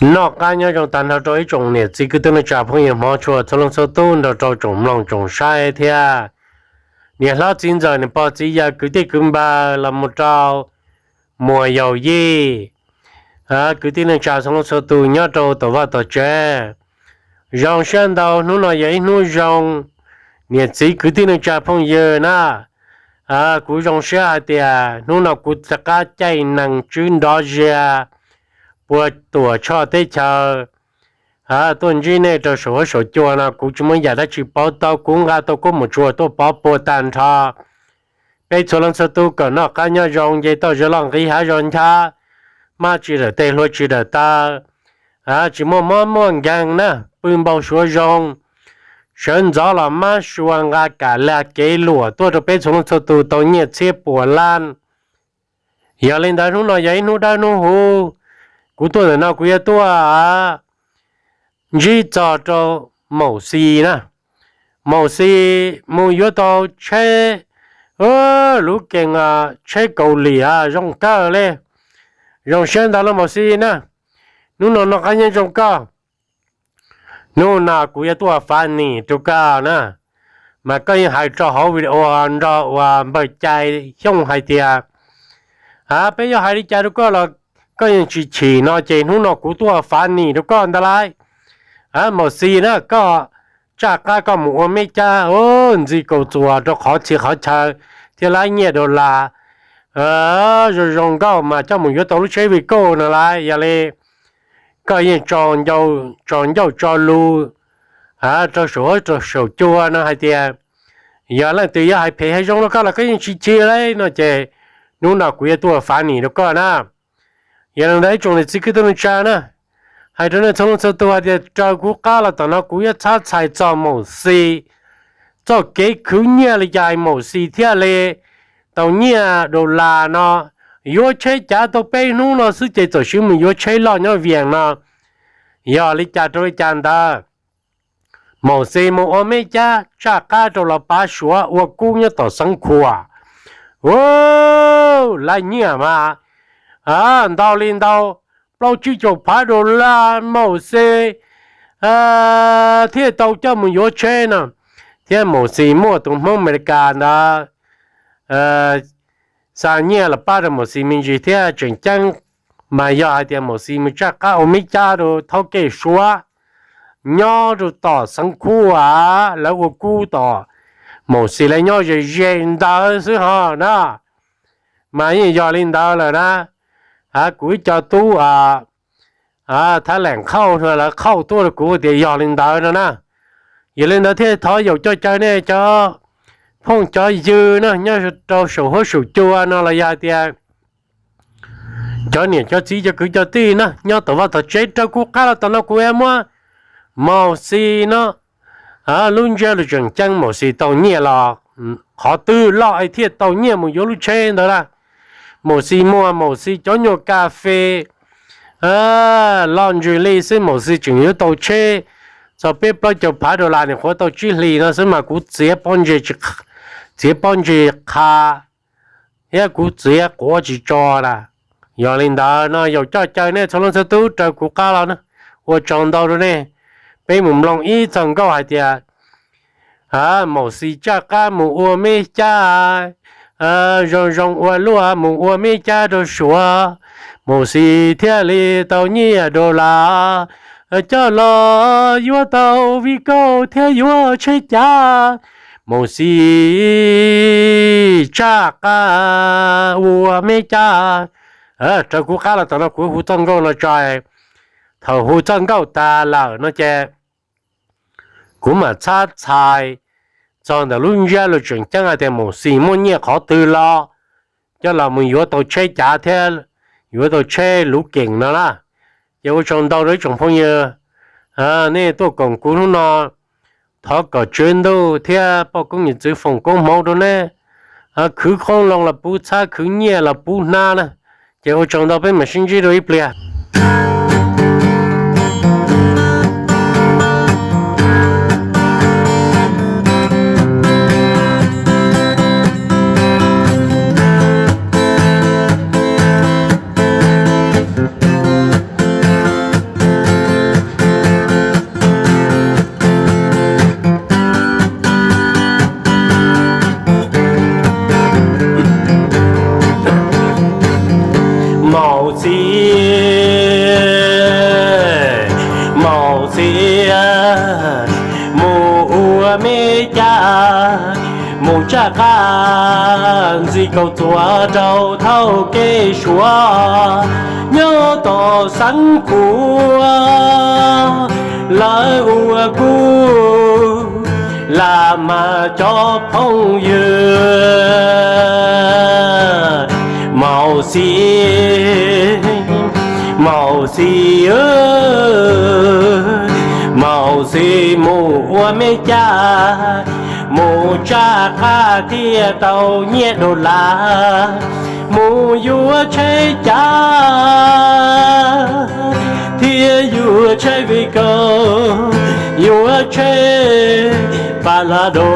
Noj qab nyob zoo tag nrho rau ib tsoom niam txiv kwv tij neej tsa phooj ywg hmov tshua txhua leej txhua tub nrog rau tsoom mloog tsoom saib thiab niam hlob txiv ntxawm niam pog txiv yawg kwv tij kwv npawg los mus rau muam yaus yij, kwv tij neej tsa txhua leej txhua tus nyob rau tom vaj tom tsev. Zoo siab ntau, hnub no yog ib hnub zoo, niam txiv kwv tij neej tsa phooj ywg na. Kuv zoo siab hais tias hnub no kuv rov qab caij nees tswb nrov ziag puag tuam tshoj teb chaws tuaj ntsib nej rau saum huab saum cua no. Kuv tsis muaj yam dab tsi pauv tau, kuv nqa tau kuab mus tsuag tuaj pov puag tag nrho peb txhua leej txhua tus kom noj qab nyob zoo, nce toj zov loj, nqis hav zov nchab, mab tsis dawm tes, hlua tsis dawm taw, tsis muaj mob muaj nkeeg na, pw npau suav zoo. Sawv ntxov los mab sua nqa kam lag kev luam tuaj rau peb txhua leej txhua tus tau nyiaj txhiab puas lab. Yog li ntawd hnub no yog ib hnub dawb hnub huv, kuv tuaj ntawm no kuv yuav tuaj ntsib txog rau Maum Xis na. Maum Xis mus yuav tau tsheb, lub kees tsheb Kaus Lim zoo kawg li. Zoo siab ntau los Maum Xis na, hnub no noj qab nyob zoo koj. Hnub no kuv yuav tuaj fav nis rau koj na, mas koj yeej hais rau hauv video nrog uas npawg Cai Xyooj hais tias, a, peb yuav hais li cas rau koj los koj yeej tsis chim no ces hnub no kuv tuaj fav nis rau koj ntag lauj. Maum Xis na, koj tsaj qab koj mus ua meb cab ntxi kaus txuas rau qhov txhia qhov chaw thiab laib nyiaj dollar zoo zoo nkauj mas coj mus yuav tau lub tsheb Vigo no lauj. Yog li koj yeej tso ncauj tso lus rau saum huab rau saum cua no hais tias, yog leej twg yuav hais phem hais zoo rau koj los koj yeej tsis chim li no ces hnub no kuv yuav tuaj fav nis rau koj na. Yog li ntawd ib tsoom niam txiv kwv tij neej tsa na, hais rau nej txhua leej txhua tus hais tias raws kuv qab los tom no kuv yuav txhab txhais txog Maum Xis txoj kev khwv nyiaj li cas Maum Xis thiaj li tau nyiaj dollar no. Yuav tsheb cav tau peb hnub no xwb ces txawm siv mus yuav tsheb loj nyob Vias no. Yog li cas rau li cas ntawd, Maum Xis mus ua meb cab tsaj qab rau los pav Suav ua kub nyob tom Xeev Khuam. Laib nyiaj mas ntau li ntau plaub tsib caug phav dollar Maum Xis thiaj tau coj mus yuav tsheb no. Thiab Maum Xis muaj tus Hmoob Amelikas ntawd xa nyiaj los pab rau Maum Xis me ntsis thiab tseem ceeb mas yog hais tias Maum Xis mus tsaj qab ua meb cab rau thaub kej Suav nyob rau tom Xeev Khuam lawv ua kub tom Maum Xis lawv nyob ze ze ntawd xwb ho na. Mas yeej yog li ntawd lawm na, kuv ib co tub thab leem khauj no lawv khauj tuaj rau kuv tias yog li ntawd no na. Yog li ntawd thiaj thov yaum coj caw nej cov phooj cov ywg na nyob rau saum huab saum cua no los yog hais tias cov niam cov txiv cov kwv cov tij na nyob tom vaj tom tsev raws kuv qab los tom no kuv yuav muab Maum Xis no lub ntsiab lus tseem ceeb Maum Xis tau nyiaj los qhov twg los es thiaj tau nyiaj mus yuav lub tsheb ntawd lawm. Maum Xis muag Maum Xis cov nyuag kas fes loj ntsws li xwb Maum Xis tseem yuav tau tsheb txog peb plaub caug phav dollar nws qhuav tau tsib hlis no xwb mas kuv txiav pob ntseg, txiav pob ntseg qha thiab kuv txiav quav tsis tso lawm. Yog li ntawd no yaum coj caw nej txhua leej txhua tub raws kuv qab los na, ua tsaug ntau rau nej. Peb mus mloog ib txoj nkauj hais tias Maum Xis tsaj qab mus ua meb cab, zoo zoo ua luaj mus ua meb cab rau Suav, Maum Xis thiaj li tau nyiaj dollar coj los yuav tau Vigo thiab yuav tsheb cav. Maum Xis tsaj qab ua meb cab. Raws kuv qab los tom no kuv hu txoj nkauj no tso, thaum hu txoj nkauj tas lawm no ces kuv mam txhab txhais txog ntawm lub ntsiab lus tseem ceeb hais tias Maum Xis muaj nyiaj qhov twg los coj los mus yuav tau tsheb cav thiab yuav tau tsheb luv keem no na. Ces ua tsaug ntau rau ib tsoom phooj ywg nej tuaj koom kuv hnub no. Thov kom Tswv Ntuj thiab poj koob yawm txwv foom koob hmoov rau neb, khwv qoob loo los puv txhab, khwv nyiaj los puv hnab na. Ces ua tsaug ntau, peb mam sib ntsib dua ib pliag. Kaum txuas rau thaum kev suav nyob tom Xeev Khuam, lawv ua kuv lam mas cov phooj ywg. Maum Xis, Maum Xis, Maum Xis mus ua me cas, mus tsa qab thiaj tau nyiaj dollar, mus yuav tsheb cav thiaj yuav tsheb Vigo, yuav tsheb Palado.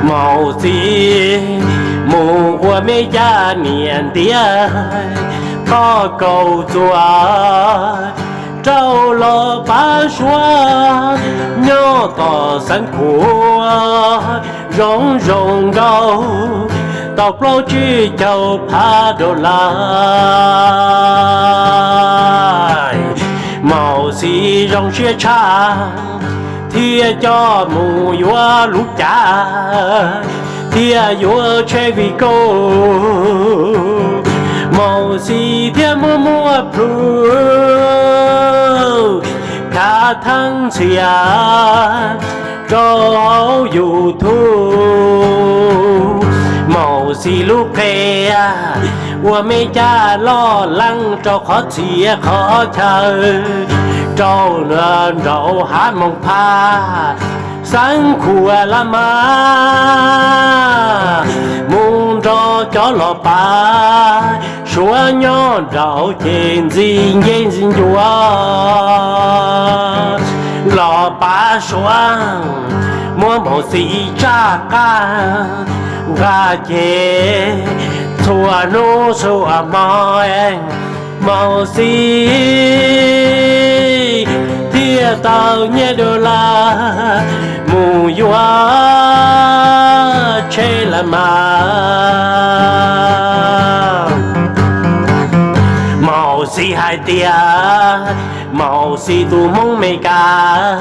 Maum Xis mus ua me cas niam ntiav, toj kaum txuas rau los pab suav nyob tom Xeev Khuam, zoo zoo nkaus tau plaub tsib caug phav dollar. Maum Xis zoo siab tshaj thiaj coj mus yuav lub cav thiaj yuav tsheb Vigo. Maum Xis thiaj muaj muaj plhu khav theeb ntxhias rau hauv YouTube. Maum Xis lub qe ua me cas loj leej rau qhov txhia qhov chaw, rau nraum hav moos phaj Xeev Khuam las mas, mus nrog cov los pav suav nyob nraud ces ntxi ncej ntxi ncua. Los pav suav muab Maum Xis tsaj qab nqa ces txhua hnub txhua hmo Maum Xis thiaj tau nyiaj dollar mus yuav tsheb las mas. Maum Xis hais tias Maum Xis tus Hmoob Mes Kas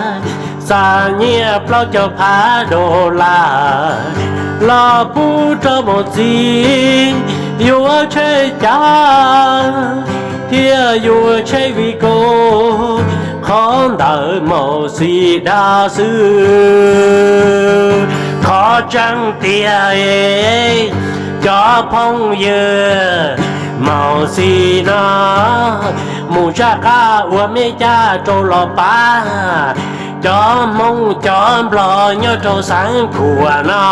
xa nyiaj plaub caug phav dollar los pub rau Maum Xis yuav tsheb cav thiab yuav tsheb Vigo, qhov ntawd Maum Xis dag xwb. Qhov tseeb tiag cov phooj ywg, Maum Xis no mus tsaj qab ua me cas rau los pav cov Hmoob cov Nplog nyob rau Xeev Khuam no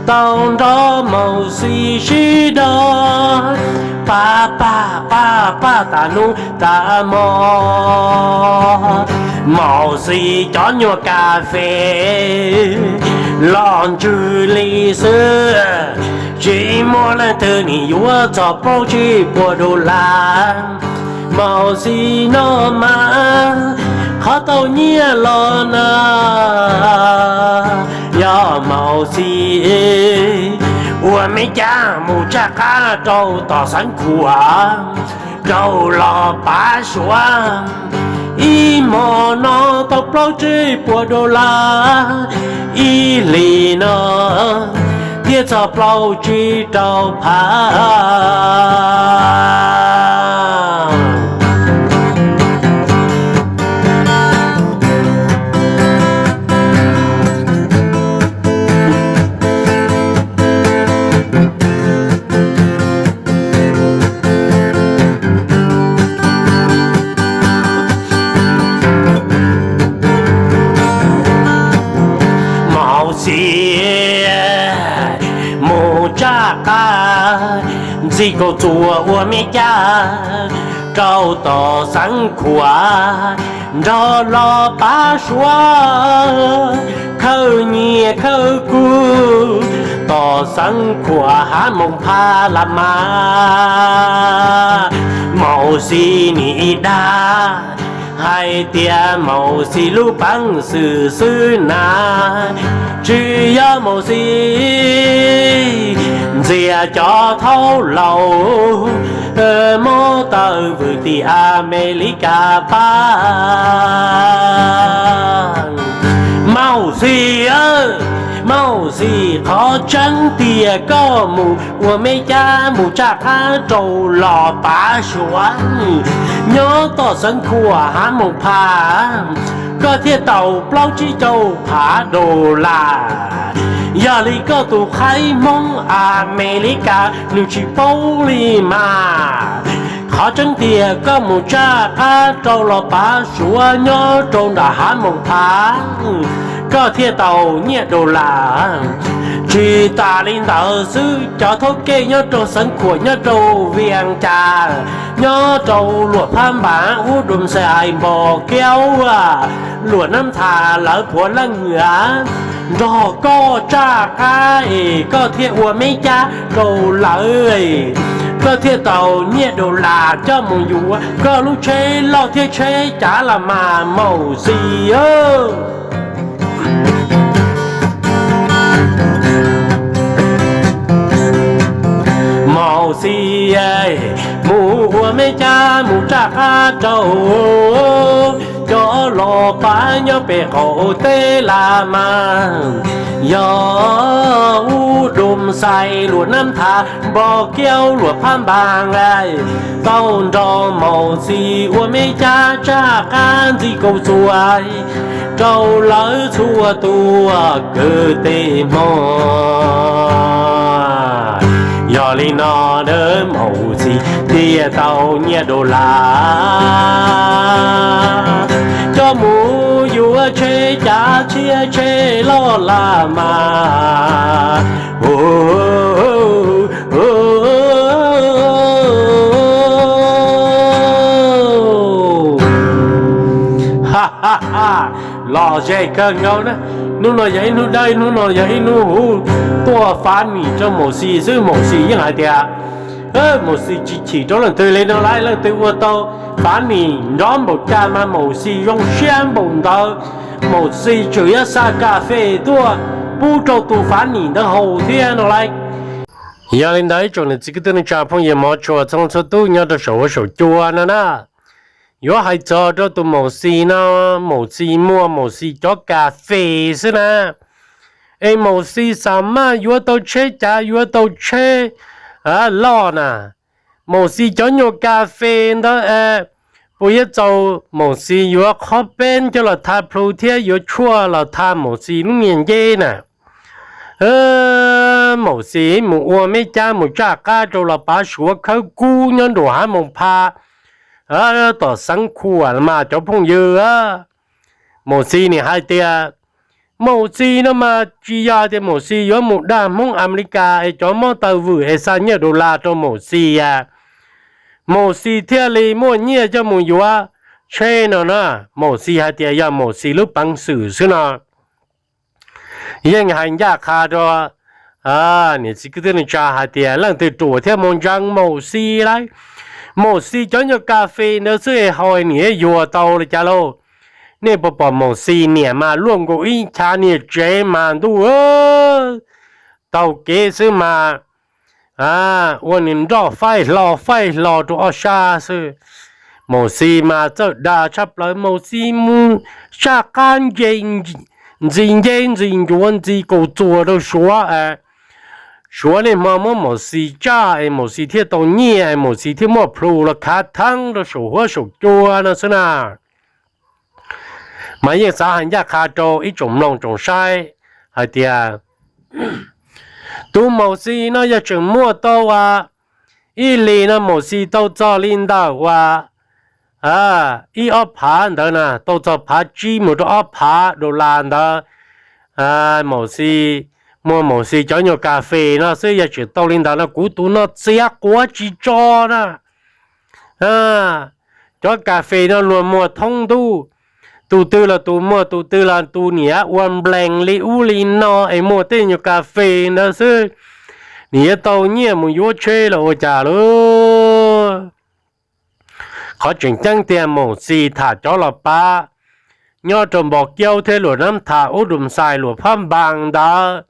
tau nrog Maum Xis sib dog pab pab pab pab tas hnub tas hmo. Maum Xis cov nyuag kas fes los ntswg li xwb, tsis muaj leej twg nim yuav txog plaub tsib puas dollar. Maum Xis no mas qhov tau nyiaj los na, yog Maum Xis ua me cas mus tsaj qab rau tom Xeev Khuam rau los pav suav, ib hmo no tau plaub tsib puas dollar, ib hlis no thiaj txog plaub tsib rau phav. Maum Xis mus tsaj qab ntxig kaum txuas ua me cas rau tom Xeev Khuam nrog los pav suav khawb nyiaj khawb kub tom Xeev Khuam hav moos phaj las mas. Maum Xis nim dag hais tias Maum Xis lub peev xwm xwb na, tsis yog Maum Xis ntxias cov thaub laus muab tawm vwm tim Amelikas pab. Maum Xis, Maum Xis, qhov tseeb tias koj mus ua me cab mus tsaj qab rau los pav Suav, nyob tom Xeev Khuam Hav Moos Pha, koj thiaj tau plaub tsib caug phav dollar. Yog li koj tus qhaib Hmoob Amelikas nws tsis paub li mas. Qhov tseeb tias koj mus tsaj qab rau los pav Suav nyob rau nram Hav Moos Pha, koj thiaj tau nyiaj dollar. Tsis tas li ntawd xwb, cov thaub kej nyob rau Xeev Khuam, nyob rau Vias Cas, nyob rau Luam Phab Npas, Ub Dum Xais, Npos Kiaub, Luam Nab Thas, lawv puav leej nrog koj tsaj qab es koj thiaj ua me cab rau lawv, koj thiaj tau nyiaj dollar coj mus yuav koj lub tsheb loj thiab tsheb cav los mas Maum Xis. Maum Xis, mus ua me cab mus tsaj qab rau cov los pav nyob pem qaum teb los mas, yog Ub Dum Xais, Luam Nab Thas, Npos Kiaub, Luam Phab Npas, tau nrog Maum Xis ua me cab tsaj qab ntxiv kaus txuas rau lawv txhua tus kwv tij Hmoob. Yog li no nawb Maum Xis thiaj tau nyiaj dollar coj mus yuav tsheb cav thiab tsheb loj los mas. Los ze kawg nkaus na. Hnub no yog ib hnub dawb, hnub no yog ib hnub huv, tuaj fav nim rau Maum Xis xwb. Maum Xis yeej hais tias Maum Xis tsis chim rau leej twg li no lauj, leej twg ua tau fav nim nrov npaum cas mas Maum Xis zoo siab npaum ntawd. Maum Xis tseem yuav xa kas fes tuaj pub rau tus fav nim ntawd haus thiab no lauj. Yog li ntawd ib tsoom niam txiv kwv tij neej tsa phooj ywg mov tshua txhua leej txhua tus nyob rau saum huab saum cua no na, yuav hais txog rau tus Maum Xis no, Maum Xis muag Maum Xis cov kas fes xwb na, es Maum Xis xam maj yuav tau tsheb cav yuav tau tsheb loj na. Maum Xis cov nyuag kas fes ntawd puas yuav txaus Maum Xis yuav qhob peb coj los tha plhu thiab yuav tshuaj los tha Maum Xis lub niag nceb na? Maum Xis mus ua me cab mus tsaj qab rau los pav Suav khawb kub nyob nram Hav Moos Pha, tom Xeev Khuam mas cov phooj ywg. Maum Xis nim hais tias Maum Xis no mas tsis yog tias Maum Xis yuav mus dag Hmoob Amelikas es cov mob taw vwm es xa nyiaj dollar rau Maum Xis a, Maum Xis thiaj li muaj nyiaj coj mus yuav tsheb no na. Maum Xis hais tias yog Maum Xis lub peev xwm xwb no. Yeej hais ncaj qha rau niam txiv kwv tij neej tsa hais tias leej twg ruam thiab mus ntseeg Maum Xis lauj. Maum Xis cov nyuag kas fes ntawd xwb es haus niam yuag tau li cas lauj? Nej puas pom Maum Xis niam mas luaj nkaus ib chav niag tsev mas ntuj, taug kev xwb mas ua nws nroj faij hlo faij hlo rau ob sab xwb. Maum Xis mas txawj dag tshaj plaws, Maum Xis mus tsaj qab ntse, ntxi nceb ntxi ncuav ntxi kaus txuas rau Suav. Suav niaj hmo muab Maum Xis tsaj es Maum Xis thiaj tau nyiaj es Maum Xis thiaj muaj plhu los khav theeb rau saum huab saum cua no xwb na. Mas yeej xav hais ncaj qha rau ib tsoom mloog tsoom saib hais tias tus Maum Xis no yog tseem muaj tau ua ib hlis no Maum Xis tau txog li ntawm ua ib ob phav ntawd na, tau txog phav tsib mus rau ob phav dollar ntawd. Maum Xis muag Maum Xis cov nyuag kas fes no xwb, yog tseem tau li ntawd no kuv tus no txiav quav tsis tso na. Cov kas fes no luag muag thoob ntuj, tus twg los tus muag, tus twg los tus niam ua nplees li ub li no es muag tej nyuag kas fes ntawd xwb, nim yuav tau nyiaj mus yuav tsheb los ua cas lauj? Qhov tseem ceeb tiag Maum Xis tham cov los pav nyob rau Npos Kiaub thiab Luam Nab Thas, Ub Dum Xais, Luam Phab Npas ntawd,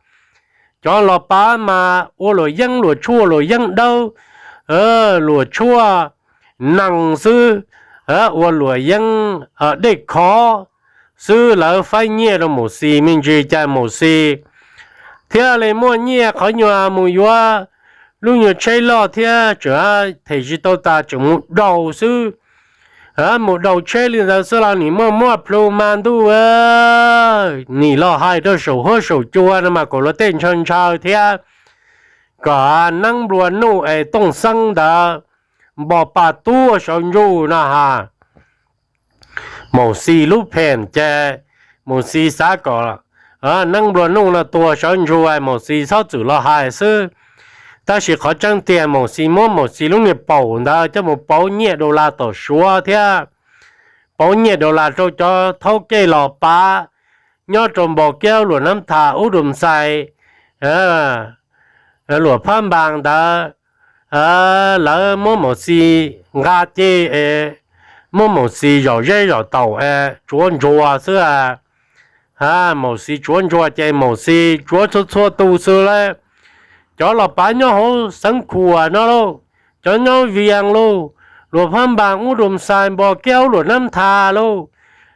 cov los pav mas ua luam yeeb luam tshuaj, luam yeeb dawb, luam tshuaj nees xwb, ua luam yeeb dej khov xwb lawv faib nyiaj rau Maum Xis me ntsis ces Maum Xis thiaj li muaj nyiaj qhov nyuag mus yuav lub nyuag tsheb loj thiab tseem them tsis tau tas tseem mus daus xwb. Mus daus tsheb li ntawd xwb los nim muaj muaj plhu mas ntuj, nim los hais rau saum huab saum cua no mas kaum luag tej ntshaw ntshaw thiab kom neeb nplua nuj es tooj xeeb ntawd npo pa tuag saum ntsug no ha. Maum Xis lub phem ces Maum Xis xav kom neeb nplua nuj no tuag saum ntsug, Maum Xis txhob txwm los hais xwb. Tab sis qhov tseeb tiag Maum Xis muab Maum Xis lub niag paum ntawd coj mus pauv nyiaj dollar tom Suav thiab pauv nyiaj dollar rau cov thaub kej los pav nyob rau Npos Kiab, Luam Nab Thas, Ub Dum Xais, Luam Phab Npas ntawd, lawv muab Maum Xis nqa ces muab Maum Xis zom zeb zom taum es tsuav ntsuag xwb. Maum Xis tsuav ntsuag ces Maum Xis tsuav txhua txhua tus xwb lawm. Cov los pav nyob hauv Xeev Khuam no lauj, cov nyob Vias lauj, Luam Phab Npas, Ub Dum Xais, Npos Kiab, Luam Nab Thas lauj.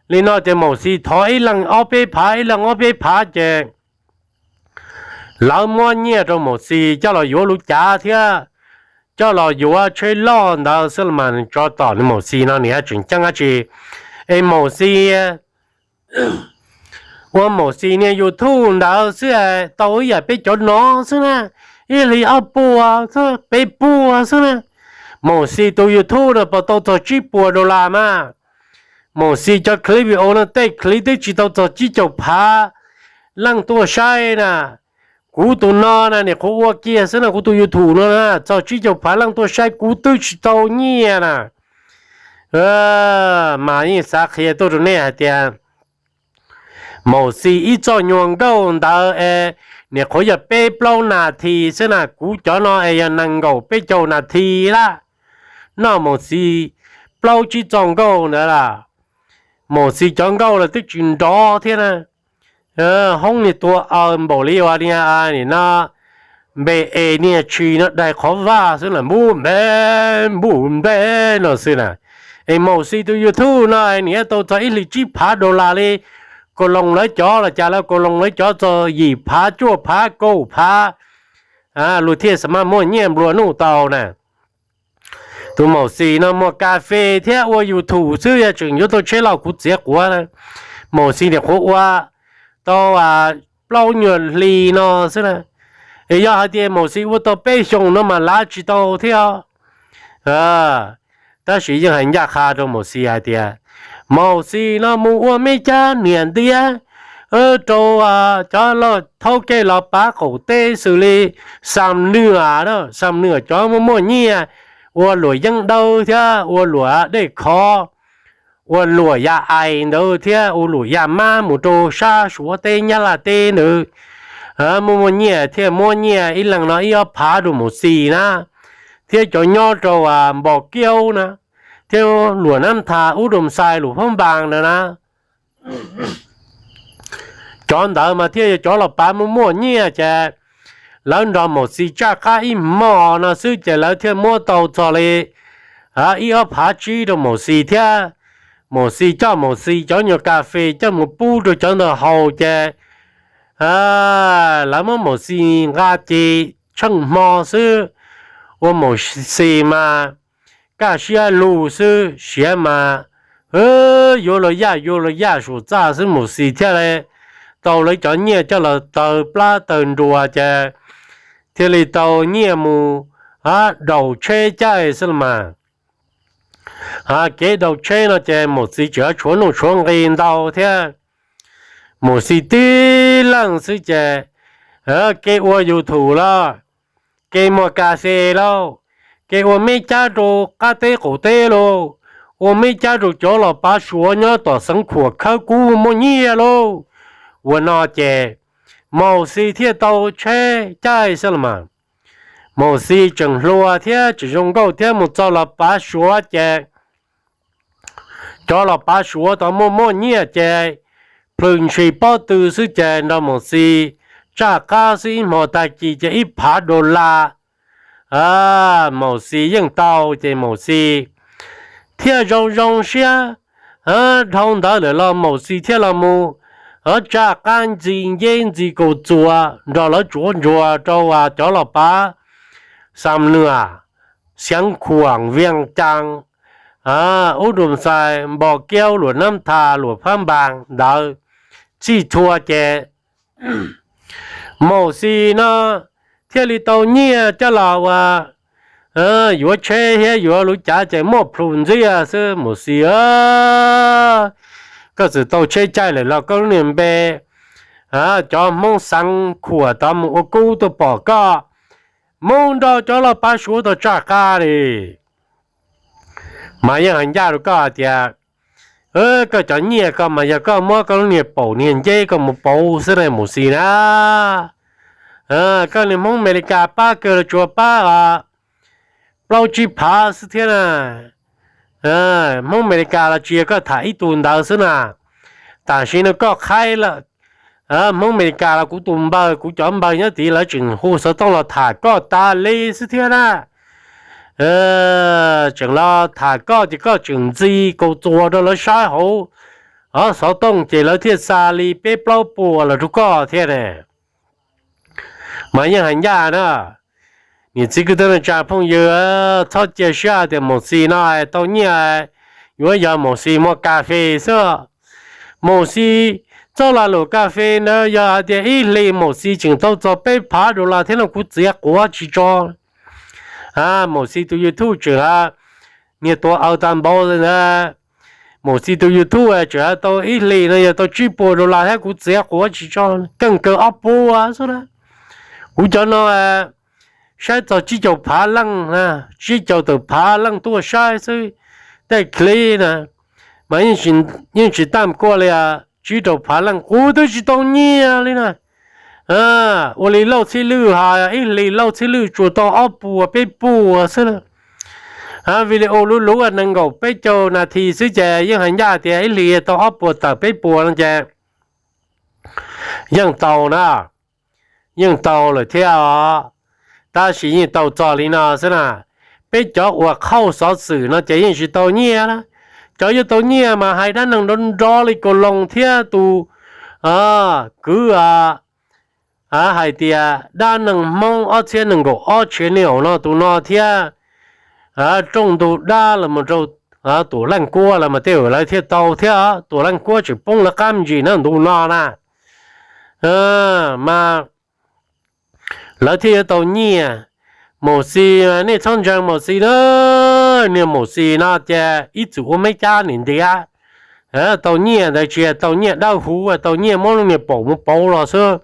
Li no ces Maum Xis thov ib leeg ob peb phav, ib leeg ob peb phav ces lawv muab nyiaj rau Maum Xis coj los yuav lub cav thiab coj los yuav tsheb loj ntawd xwb los mas tso tom nws Maum Xis no nws tseem ceeb dab tsi. Es Maum Xis ua Maum Xis niag YouTube ntawd xwb tau ib yam peb cov no xwb na, ib hlis ob puas, peb puas xwb na. Maum Xis tus YouTube no puas tau txog tsib puas dollar mas? Maum Xis cov clip video no tej clip twb tsis tau txog tsib caug phav leej tuaj saib na. Kuv tus no na nim qhuav ua kiag xwb na, kuv tus YouTube no na txog tsib caug phav leej tuaj saib kuv twb tsis tau nyiaj na. Mas yeej xav qhia tuaj rau nej hais tias Maum Xis ib txoj nyuag nkauj ntawd es nim qhuav yog peb plaub nas this xwb na, kuv cov no es yog nees nkaum peb caug nas this lawm. Noj Maum Xis plaub tsib txoj nkauj ntawd lawm. Maum Xis cov nkauj los twb tsis nrov thiab na. Hoob niag tua aw npaum li ua niag nim no npe es niag tshis no dai qhov vaj xwb na, npub npe npub npe no xwb na. Es Maum Xis tus YouTube no nim tau txog ib hlis tsib phav dollar li. Kaus Loos lawv cov los cas lawv Kaus Loos lawv cov txog yim phav cuaj phav kaum phav, luag thiaj xav mas muaj nyiaj nplua nuj tau na. Tus Maum Xis no muag kas fes thiab ua YouTube xwb, yog tseem yuav tau tsheb loj kuv txiav quav na. Maum Xis nim qhuav ua tau plaub nyuag hli no xwb na. Es yog hais tias Maum Xis ua tau peb xyoos no mas lav tsis tau thiab. Tab sis yeej hais ncaj qha rau Maum Xis hais tias Maum Xis no mus ua me cab niam ntiab rau cov thaub kej los pav qaum teb xws li Xam Nuam, Xam Nuam cov muaj muaj nyiaj, ua luam yeeb dawb thiab ua luam dej khov, ua luam ya ais ntawd thiab ua luam ya mab mus rau sab Suav teb Nyab Laj teb ntawd. Muaj muaj nyiaj thiaj muab nyiaj ib leeg no ib ob phav rau Maum Xis na, thiab cov nyob rau Npos Kiaub na, thiab Luam Nab Thas, Ub Dum Xais, Luam Phab Npas ntawd na. Cov ntawd mas thiaj yog cov los pav muaj muaj nyiaj ces lawv nrog Maum Xis tsaj qab ib hmo no xwb ces lawv thiaj muab tau txog li ib ob phav tsib rau Maum Xis thiab. Maum Xis coj Maum Xis cov nyuag kas fes coj mus pub rau cov ntawd haus ces lawv muab Maum Xis nqa ces tsheej hmo xwb, ua Maum Xis mas kaj siab lug xwb, siav mas yuav los yaj yuav los yaj suam txaj xwb, Maum Xis thiaj li tau lawv cov nyiaj coj los taw plab taw nruas ces thiaj li tau nyiaj mus daus tsheb caij xwb los mas. Kev daus tsheb no ces Maum Xis tseem tshuav nuj tshuav nqi ntau thiab. Maum Xis tib leeg xwb ces kev ua YouTube lauj, kev muag kas fes lauj, kev ua me cab rau qab teb qaum teb lauj, ua me cab rau cov los pav Suav nyob tom Xeev Khuam khawb kub muaj nyiaj lauj. Ua no ces Maum Xis thiaj tau tsheb caij xwb los mas. Maum Xis tseem hluas thiab tseem zoo nkauj thiab mus txog los pav Suav ces cov los pav Suav tau muaj muaj nyiaj ces plhws ntshis pob tw xwb ces nrog Maum Xis tsaj qab xwb, ib hmo tag kis ces ib phav dollar Maum Xis yeej tau ces Maum Xis thiaj zoo zoo siab Dhau ntawd lawm los Maus Xis thiaj los mus tsa qab ntxi nceb ntxi kaus txuas nrog lawv tsuav ntsuag rau cov los pav Xam Nuas, Xeev Khuam, Vias Cas, Ub Dum Xais, Npos Kiaub, Luam Nab Thas, Luam Phab Npas ntawd txhij txhua ces Maus Xis no thiaj li tau nyiaj coj los ua yuav tsheb thiab yuav luv cav ces muaj plhus ntxiaj xwb Maus Xis. Koj txawm tau tsheb caij lawm los koj lub niag npe cov Hmoob Xeev Khuam tod mus ua kub tuaj pom koj, mus nrog cov los pav Suav tau tsaj qab li. Mas yeej hais ncaj rau koj hais tias koj cov nyiaj ko mas yog koj muab koj lub niag paum niag nceb koj mus pauv xwb na Maus Xis na. Koj niag Hmoob Amelikas pab kawg los tsuas pab plaub tsib phav xwb thiab na. Hmoob Amelikas los tsis yog koj tham ib tug ntawd xwb na. Tam sim no koj qhaib lawm, Hmoob Amelikas los kuv tus npawg, kuv cov npawg nyob tid lawv tseem hu xov tooj los tham koj tas li xwb thiab na. Tseem los tham koj ces koj tseem ntxi kaus txuas rau lawv saib hauv xov tooj ces lawv thiaj xa li peb plaub puas los rau koj thiab ne. Mas yeej hais ncaj na, niam txiv kwv tij neej tsa phooj ywg, txhob cia siab tias Maus Xis no tau nyiaj yuav yog Maus Xis muag kas fes xwb. Maus Xis txoj lag luam kas fes ntawd yog hais tias ib hlis Maus Xis tseem tau txog peb phav dollar thiab no kuv txiav quav tsis tso. Maus Xis tus YouTube tseem niag tuav aws tag npaum ntawd, Maus Xis tus YouTube tseem tau ib hlis no yog tau tsib puas dollar thiab kuv txiav quav tsis tso, keej kawg ob puas xwb na. Kuv cov no saib txog tsib caug phav leej, tsib caug tawm phav leej tuaj saib xwb. Tej clip na mas yeej tsis tag kuaj li, tsib rau phav leej kuv twb tsis tau nyiaj li na. Ua li Lauj Txhiaj Lwj hais, ib hlis Lauj Txhiaj Lwj tsuas tau ob puas peb puas xwb na. Video luv luv nees nkaum peb caug nas this xwb ces yeej hais ncaj tias ib hlis tau ob puas tawm peb puas no ces yeej tau na, yeej tau lawm thiab os. Tab sis yeej tau txog li no xwb na. Peb cov uas qhauj xov xwm no ces yeej tsis tau nyiaj na. Cov yuav tau nyiaj mas hais dab neeg nrov nrov li Kaus Loos thiab tus kwv hais tias dab neeg Hmoob ob txhiab nees nkaum ob tshiab ni aum no tus no thiab rooj ntug dab los rau Tuam Leej Kuab los mas tej lawv thiaj tau thiab. Tuam Leej Kuab tseem poob lawv qab me ntsis na ntu no na. Mas lawv thiaj yuav tau nyiaj. Maus Xis, nej txhob ntseeg Maus Xis na. Niag Maus Xis no ces ib txwm ua meb cab nim ntiav, tau nyiaj ntawd tsis tau nyiaj dawb huv, tau nyiaj muab lub niag paum mus pauv los xwb.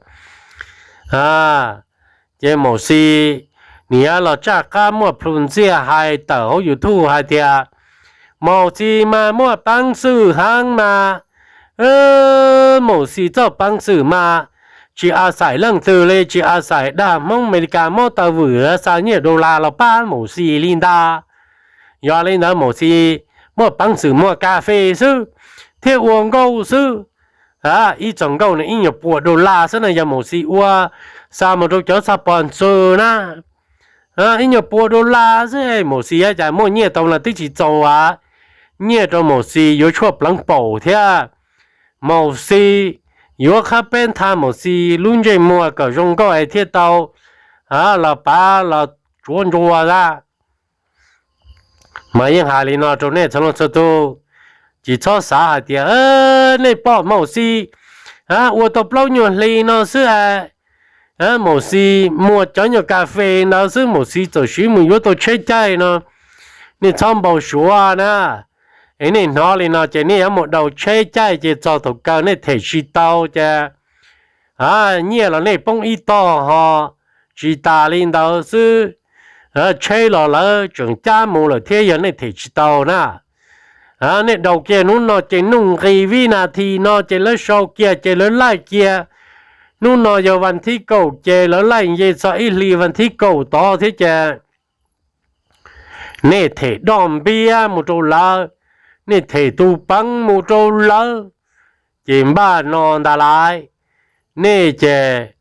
Ces Maus Xis nim los tsaj qab muaj plhus ntxiaj hais tawm hauv YouTube hais tias Maus Xis mas muaj peev xwm heev mas. Maus Xis txoj peev xwm mas tsis a xais leej twg li, tsis a xais dag Hmoob Amelikas muab taw vwm xa nyiaj dollar los pab Maus Xis li ntag. Yog li ntawd Maus Xis muaj peev xwm muag kas fes xwb thiab ua nkauj xwb. Ib txog nkauj no ib nyuag puas dollar xwb na, yog Maus Xis ua xa mus rau cov xab pos ntxws na, ib nyuag puas dollar xwb. Maus Xis cas muaj nyiaj tau no twb tsis txaus as, nyiaj rau Maus Xis yuav tshuaj pleev paum thiab. Maus Xis yuav qhab peb ntha Maus Xis lub ntsej muag kom zoo nkauj es thiaj tau los pav los tsuav ntsuag a. Mas yeej hais li no rau nej txhua leej txhua tus, tsis txhob xav hais tias nej pom Maus Xis ua tau plaub nyuag hli no xwb es Maus Xis muag cov nyuag kas fes ntawd xwb Maus Xis txawm siv mus yuav tau tsheb caij no. Nej txhob npau suav na, es nej hnov li no ces nej yuav mus daus tsheb caij ces txog thaum kawg nej them tsis tau ces nyiaj los nej poob ib tog ho. Tsis tas li ntawd xwb, tsheb los lawv tseem cab mus lawm thiab yog nej them tsis tau na. Nej daus kiag hnub no ces nuj nqis vib nas this no ces lawv sau kiag ces lawv laij kiag. Hnub no yog vas thib kaum ces lawv laij nce txog ib hlis vas thib kaum tod thiab ces nej them doj npiab mus rau lawv, nej them tus peev mus rau lawv, ces npaj no ntag lauj. Nej ces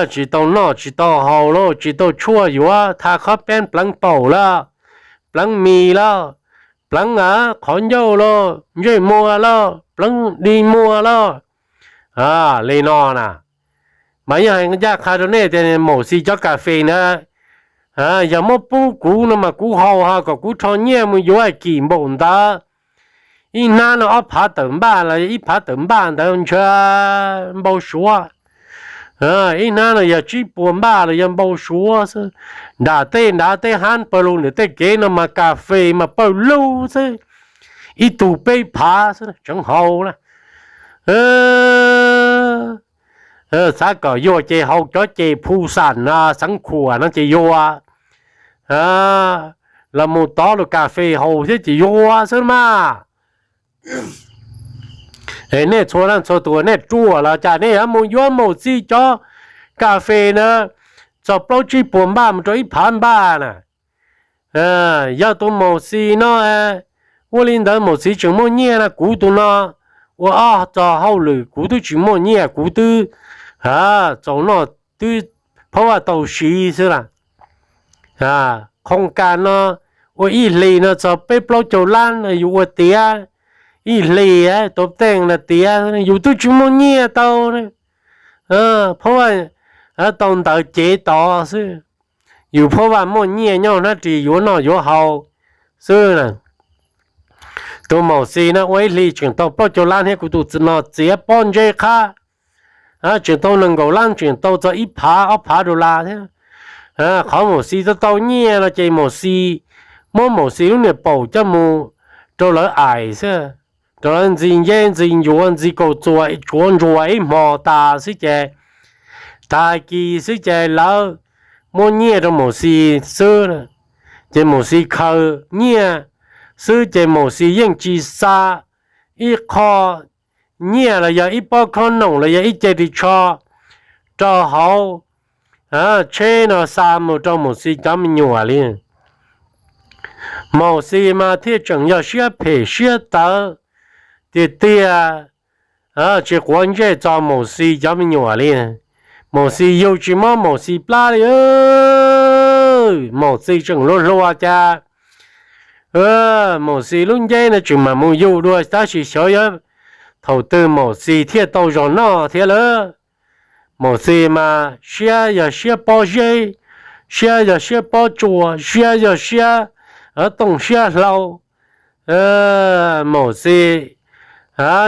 tsis tau noj tsis tau haus lauj, tsis tau tshuaj yuav, tha qhov peeb pleev paum lawm, pleev mis lawm, pleev qhov ncauj lauj, ntsej muag lauj, pleev dig muag lauj, li no na. Mas yeej hais ncaj qha rau nej tias Maum Xis cov kas fes na, yog muab pub kuv no mas kuv haus ho kom kuv rho nyiaj mus yuav kim npaum ntawd. Ib hnab no ob phav tawm npaj los yog ib phav tawm npaj ntawd ntshe npau suav. Ib hnab no yog tsib puas npaj los yog npau suav xwb. Nram tej nrad tej hab pawg lug ntawm tej kev no mas kas fes mas pawg lug xwb, ib tug peb phav xwb tseev haus na. Xav kom yuag ces haus cov ces phu xam no xeev khuam no ces yuag, los mus tov lus kas fes haus thiab ces yuag xwb mas. Nej txhua leej txhua tus nej ruam los cas nej yuav mus yuav Maum Xis cov kas fes na, txog plaub tsib puas npaj mus rau ib phav npaj na. Yog tus Maum Xis no ua li ntawd Maum Xis tseem muaj nyiaj na, kuv tus no ua ob txog hauj lwm kuv twb tsis muaj nyiaj, kuv twb txaus noj twb phaub vaj tau siv xwb las. Qhov kas no ua ib hlis no txog peb plaub caug lab no yus ua tiav, ib hlis tau teej no tiav yus twb tsis muaj nyiaj tau. Phaub vaj tau ntawd cev tod xwb, yus phaub vaj muaj nyiaj nyob hnab ris yuav noj yuav haus xwb na. Tus Maum Xis no ua ib hlis tseem tau plaub caug lab thiab, kuv tus no txiav pob ntseb qhab tseem tau nees nkaum lab, tseem tau txog ib phav ob phav dollar thiab. Qhov Maum Xis tau tau nyiaj no ces Maum Xis muab Maum Xis lub niam paum coj mus rau lawv aim xwb, rau lawv ntxi nceb ntxi ncuav ntxi kaus txuas tsuav ntsuas ib hmo tas xwb ces, tag kis xwb ces lawv muab nyiaj rau Maum Xis xwb. Ces Maum Xis khaws nyiaj xwb ces Maum Xis yeej tsis xa ib qho nyiaj los yog ib pob khob noom los yog ib ce ris tsho rau hauv tsheb no xa mus rau Maum Xis cov me nyuam li. Maum Xis mas thiaj tseem yog siab phem siab tawv tiag tiag, tsis quav ntsej txog Maum Xis cov me nyuam li. Maum Xis yug tsis mob Maum Xis plab li. Maum Xis tseem hluas hluas cas Maum Xis lub nceb no tseem mam mus yug dua tab sis xyov yuav thaum twg Maum Xis thiaj tau zog noj thiab lawm. Maum Xis mas siab yog siab pob zeb, siab yog siab pob tsuas, siab yog siab tooj siab hlau. Maum Xis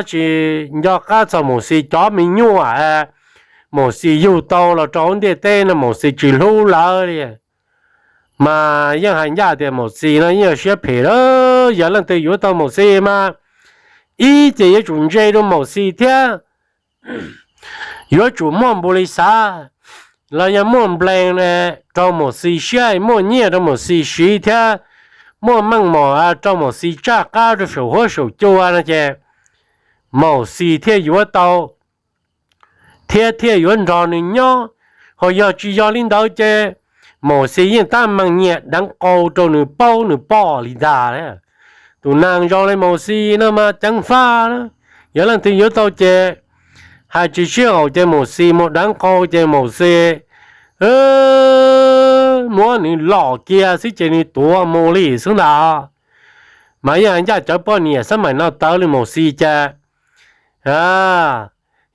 tsis nco qab txog Maum Xis cov me nyuam. Maum Xis yug tau los rau hauv ntiaj teb no Maum Xis tsis hlub lawv li. Mas yeej hais ncaj tias Maum Xis no yeej yog siab phem lawm. Yog leej twg yuav tau Maum Xis mas ib ces yuav tsum ntse rau Maum Xis thiab yuav tsum muaj npu li xav los yog muaj nplees rau Maum Xis siab, muaj nyiaj rau Maum Xis siv thiab muaj meej mom rau Maum Xis tsaj qab rau saum huab saum cua no ces Maum Xis thiaj yuav tau thiab thiaj yuav nrog nws nyob. Ho yog tsis yog li ntawd ces Maum Xis yeej tab meeg nyiag deev qau rau nws paub nws poj li ntag. Tus neeg zoo li Maum Xis no mas ceev faj na. Yog leej twg yuav tau ces hais tsis sib haum ces Maum Xis mus deev qau ces Maum Xis muab nws lom kiag xwb ces nws tuav mus li xwb ntag. Mas yeej hais ncaj cov poj niam xab maim no tawv li Maum Xis cas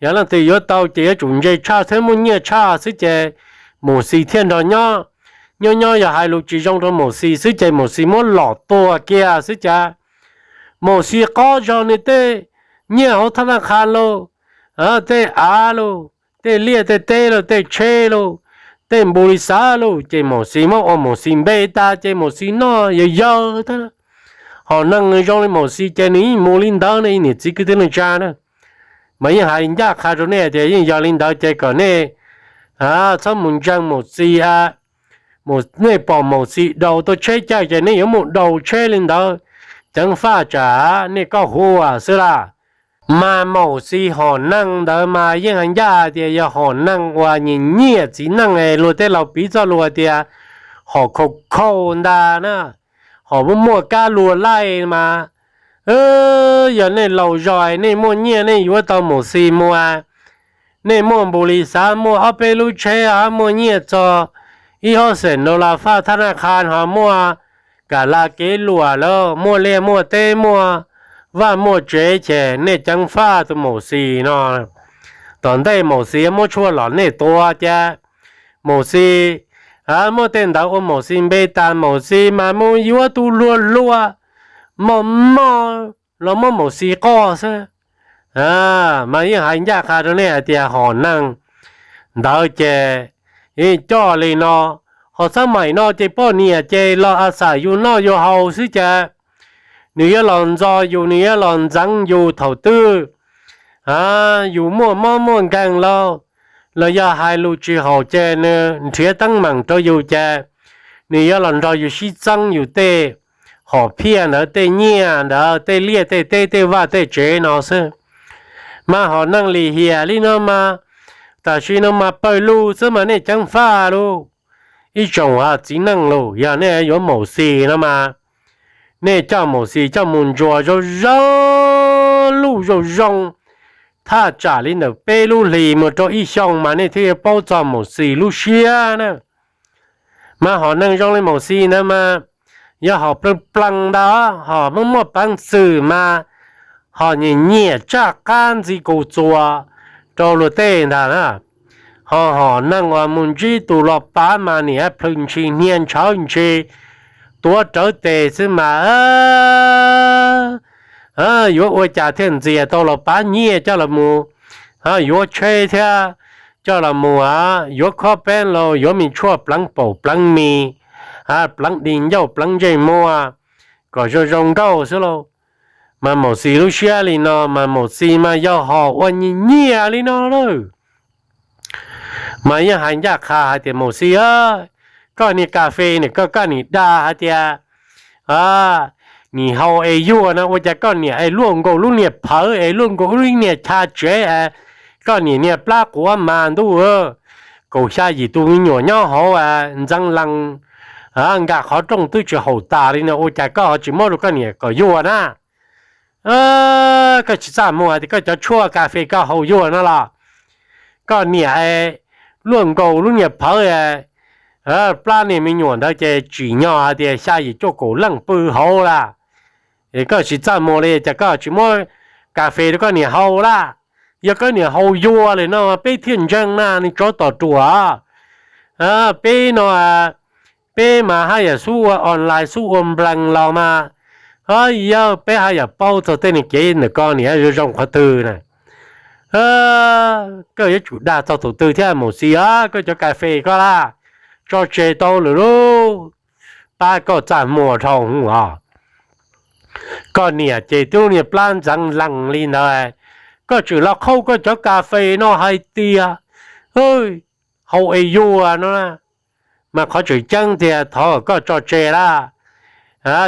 yog leej twg yuav tau ces yuav tsum ntse tshaj thiab muaj nyiaj tshaj xwb ces Maum Xis thiaj nrog nyob. Nyob nyob yog hais lus tsis zoo rau Maum Xis xwb ces Maum Xis muab lom tua kiag xwb cas Maum Xis qob zog nws tej nyiaj hauv thab naj qha lauj, tej av lauj, tej liaj tej teb lauj, tej tsheb lauj, tej npu li xav lauj ces Maum Xis muab ua Maum Xis npe tas ces Maum Xis noj yawg yawg thiab. Hom neeg zoo li Maum Xis ces nws yeej mus li ntawd no ib niam txiv kwv tij neej tsa na. Mas yeej hais ncaj qha rau nej tias yeej yog li ntawd ces kom nej txhob mus ntseeg Maum Xis. Nej pom Maum Xis daus tau tsheb caij ces nej yuav mus daus tsheb li ntawd, ceev faj tsam nej koj hu xwb las. Mas Maum Xis hom neeg ntawd mas yeej hais ncaj tias yog hom neeg uas nyiam nyiam txiv neej, luag tej laus piv txoj lus tias hom khau khau ntag na, hom muaj muaj kab luag laij mas. Yog nej laus zog nej muaj nyiaj nej yuav tau Maum Xis mus, nej muaj npu li xav muaj ob peb lub tsheb, muaj nyiaj txog ib ob xees dollar faj thab naj qha ho muaj kam la kev luam lawm, muaj liaj muaj teb, muaj vaj muaj tsev ces nej ceev faj tus Maum Xis no. Tom ntej Maum Xis muab tshuaj los nej tua ces Maum Xis muab tej ntawd ua Maum Xis npe tas, Maum Xis mas mus yuav tus hluas hluas mos mos los muab Maum Xis qoj xwb. Mas yeej hais ncaj qha rau nej hais tias hom neeg ntawd ces coj li no, ho xab maim no ces poj niam ces los a xam yus noj yus haus xwb ces nws yuav los ntxo yus, nws yuav los ntxeev yus thaum twg yus muaj mob muaj nkeeg los, los yog hais lus tsis haum ces nws nrhiav teeb meem rau yus ces nws yuav los nrog yus sib txeeb yus tej hom phiaj ntawd, tej nyiaj ntawd, tej liaj tej teb, tej vaj tej tsev no xwb. Mas hom neeg lim hiam li no mas tam sim no mas pawg lug xwb mas nej ceev faj lauj. Ib tsoom txiv neej los yog nej yuav Maum Xis no mas nej coj Maum Xis coj mus ntsuas zoo zoo, luj zoo zoo, thaj tsam li ntawm peb lub hlis mus rau ib xyoo mas nej thiaj yuav paub txog Maum Xis lub siab na. Mas hom neeg zoo li Maum Xis ntawd mas yog hom plees plees ntawd, hom muaj muaj peev xwm mas hom nyiam nyiam tsaj qab ntxi kus txuas rau luag tej ntag na. Ho hom neeg uas mus ntsib tus los pav mas niam plhws ntshis hnia ntshawv ntshis tuav rawv tes xwb mas yuav ua cas thiaj ntxias tau los pav nyiaj coj los mus yuav tsheb thiab coj los mus yuav khob peeb los yuav me tshuaj pleev paum pleev mis, pleev di ncauj pleev ntsej muag kom zoo zoo nkauj xwb lauj. Mas Maum Xis lub siab li no mas Maum Xis mas yog hom ua nyiam nyiam li no lawm. Mas yeej hais ncaj qha hais tias Maum Xis, koj niag kas fes ne, koj koj niam dag hais tias nim haus es yuag no ua cas koj niam es luaj nkaus lub niag phawv es luaj nkaus lub niag chav tsev es koj niam niag plab quav mas ntuj, kaum xya yim tus me nyuam nyob hauv ntxeev lees nkag qhov rooj twb tsis haum tas li no ua cas koj ho tsis muab rau koj niam kom yuag na? Koj tsis txaj muag hais tias koj cov tshuaj kas fes koj haus yuag no los koj niam luaj nkaus lub niag phawv plab niag me nyuam ntawd ces tsim nyog hais tias xya yim cuaj kaum leej pw hauv lawm. Koj tsis txaj muag li cas koj tsis muab kas fes rau koj niam haus lawm? Yog koj niam haus yuag li no peb thiaj ntseeg na, nws tsov tom ruam. Peb no, peb mas haj yam xub ua online xub ua nplees los mas, yog peb haj yam paub txog tej niag kev ntawm koj niam zoo zoo qhov twg na. Koj yuav tsum dag txog thaum twg thiab Maum Xis, koj cov kas fes koj lawm, tso tseg tau lawm lauj, pab koj txaj muag dhau os. Koj niam ces twb niag plab ntxeev lees li ntawd, koj tseem los qhauj koj cov kas fes no hais tias haus es yuag no, mas qhov tseem ceeb tiag thov koj tso tseg lawm.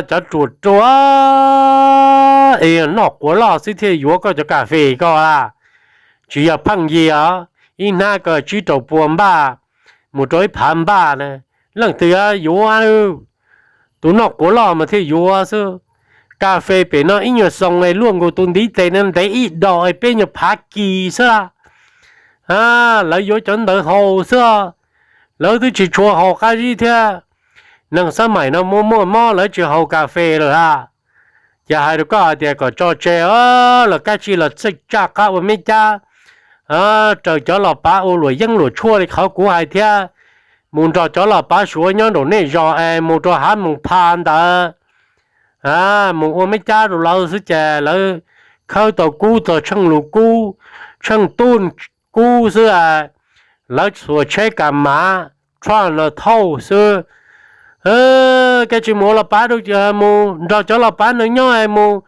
Cov ruam ruam es noj quav loj xwb thiaj yuav koj cov kas fes koj lawm. Tsis yog pheej yig os, ib hnab koj tsib rau pua npaj mus rau ib phav npaj na, leej twg yuav? Tus noj quav loj mas thiaj yuav xwb. Kas fes pem no ib nyuag xoo es luaj nkaus tus ntiv tes no ntev ib dos es peb nyuag phav kis xwb lawm. Lawv yuav cov ntawd haus xwb, lawv twb tsis tshua haus qab zib thiab. Neeg xab maim no muaj muaj mob lawv tsis haus kas fes lawm a. Ces hais rau koj hais tias kom tso tseg os, los kab tsij los txhij tsaj qab ua meb cab raws cov los pav ua luam yeeb luam tshuaj li qhov kuv hais thiab, mus nrog cov los pav suav nyob nraum nej zos es mus rau Hav Moos Pha ntawd, mus ua meb cab rau lawv xwb ces lawv khawb tau kub txog tsheej lus kub, tsheej tub kub xwb, lawv txhuam tsheb kas mav, tsheb no thauj xwb. Kab tsij mus ua los pav, mus nrog cov los pav no nyob es mus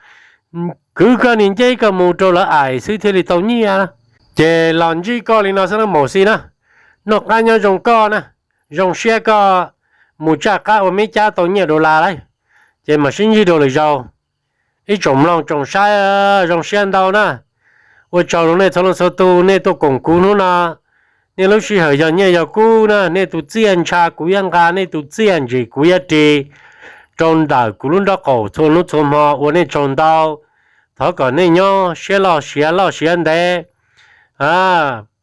kwv koj niag ncej koj mus rau lawv aim xwb thiaj li tau nyiaj. Ces los ntsib koj li no xwb na Maum Xis na, noj qab nyob zoo koj na, zoo siab koj mus tsaj qab ua meb cab tau nyiaj dollar lawm. Ces mam sib ntsib dua lwm zaus. Ib tsoom mloog tsoom saib, zoo siab ntau na. Ua tsaug rau nej txhua leej txhua tus nej tuaj koom kuv hnub no. Nej lub sij hawm yog nyiaj yog kub na, nej tus txiaj ntsha kuv yuav nqa, nej tus txiaj ntsim kuv yuav ris rau ntawm kuv lub nrob qaum txhua hnub txhua hmo, ua nej tsaug ntau. Thov kom nej nyob siab loj siab loj siab ntev,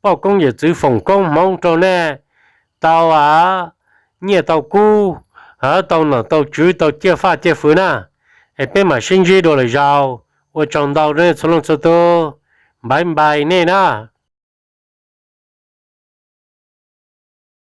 poj koob yawm txwv foom koob hmoov rau nej tau nyiaj tau kub, tau nom tau tswv tau ciaj faj ciaj fwv na, es peb mam sib ntsib dua lwm zaus. Ua tsaug ntau rau nej txhua leej txhua tus, npaiv npais nej na.